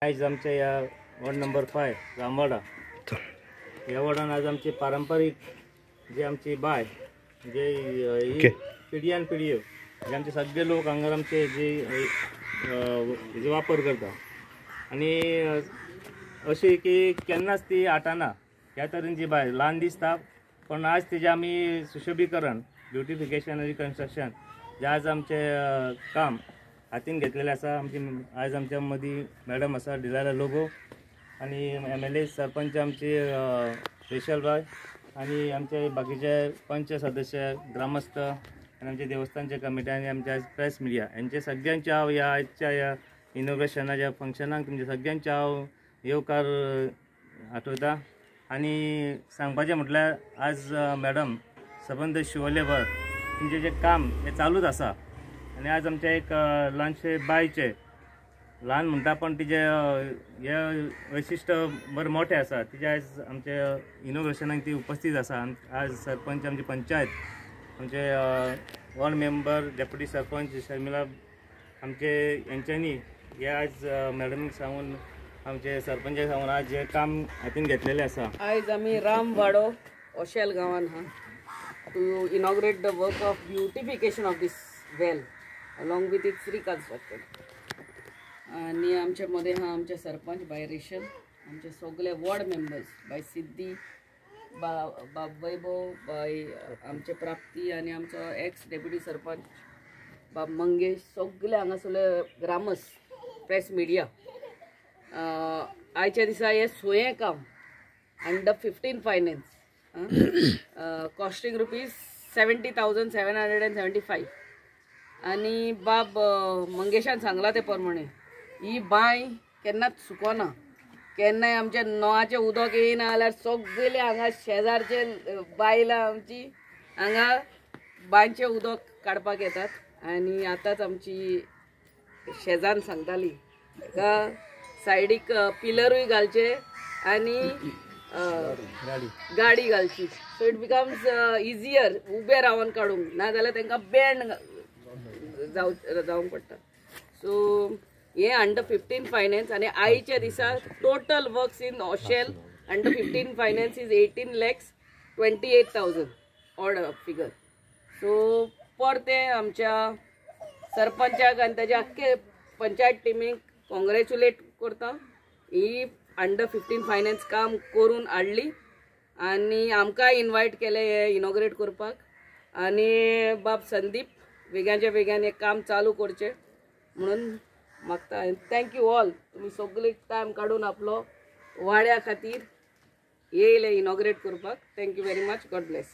आयज आमच्या ह्या वॉर्ड नंबर 5 रामवाडा ह्या वॉर्डान आज आमची पारंपारीक जे आमची बाय जे पिढयान पिढयो जे आमचे सगळे लोक हांगा आमचे जे हेजो वापर करता आनी अशी की केन्नाच ती आटाना ह्या तरेन जी बाय ल्हान दिसता पण आज तेजें आमी सुशोभीकरण ब्युटिफिकेशन आनी रिकन्स्ट्रक्शन जे आज आमचें काम हातीन घेतलेलें आसा. आमची आयज आमच्या मदीं मॅडम आसा डिलायला लोबो आनी MLA sarpanch आमचे रेशल बाय आनी आमचे बाकीचे पंच सदस्य ग्रामस्थ आनी आमचे देवस्थानचे कमिटी आनी आमच्या प्रेस मिडिया हेंचे सगळ्यांचे हांव ह्या आयच्या ह्या इनोग्रेशनाच्या फंक्शनाक तुमचे सगळ्यांचे हांव येवकार आठवता. आनी सांगपाचें म्हटल्यार आज मॅडम सबंद शिवोलेभर तुमचें जें काम हें चालूच आसा आनी आज आमचें एक ल्हानशें बायचें ल्हान म्हणटा पण तिजें हें वैशिश्ट बरें मोठें आसा. तिजें आयज आमचे इनोग्रेशनाक ती उपस्थीत आसा. आज सरपंच आमची पंचायत आमचे ward member deputy sarpanch Sharmila आमचे हेंच्यांनी हे आज मॅडमीक सांगून आमचे सरपंचाक सांगून आज हें काम हातीन घेतलेलें आसा. आयज आमी रामवाडो ओशेल गांवान हा to inaugurate the work of beautification of this well along with its reconstruction. आनी आमच्या मदें हा आमचे सरपंच बाय रेशल, आमचे सगळे वॉर्ड मेंबर्स बाय सिद्धी, बाब वैभव, बाय आमचे प्राप्ती आनी आमचो एक्स डेप्युटी सरपंच बाब मंगेश, सगळे हांगासरले ग्रामस्थ, प्रेस मिडिया. आयच्या दिसा हें सोयें काम under 15 finance costing rupees 70,775. आनी बाब मंगेशान सांगला ते प्रमाणे ही बांय केन्नाच सुकोना, केन्नाय आमच्या नळाचें उदक येयना जाल्यार सगळे हांगा शेजारचे बायलां आमची हांगा बांयचें उदक काडपाक येतात. आनी आतांच आमची शेजान सांगताली का सायडीक पिलरूय घालचे आनी गाडी घालची, सो it becomes easier उबे रावन काडूंक, ना जाल्यार तांकां बँड जावंक पडटा. सो हे अंडर 15 फायनान्स आनी आयच्या दिसा total works in Oshel under 15 finance is 18,28,000 odd figure. So परते आमच्या सरपंचाक आनी ताच्या आख्खे पंचायत टिमीक कॉंग्रेच्युलेट करता. ही अंडर 15 फायनान्स काम करून हाडली आनी आमकां इनवायट केलें हें इनॉग्रेट करपाक. आनी बाब संदीप वेग्याच्या वेग्यान हें काम चालू करचें म्हणून मागता. Thank you all, तुमी सगळे टायम काडून आपलो वाड्या खातीर येयले इनॉग्रेट करपाक. Thank you very much, God bless.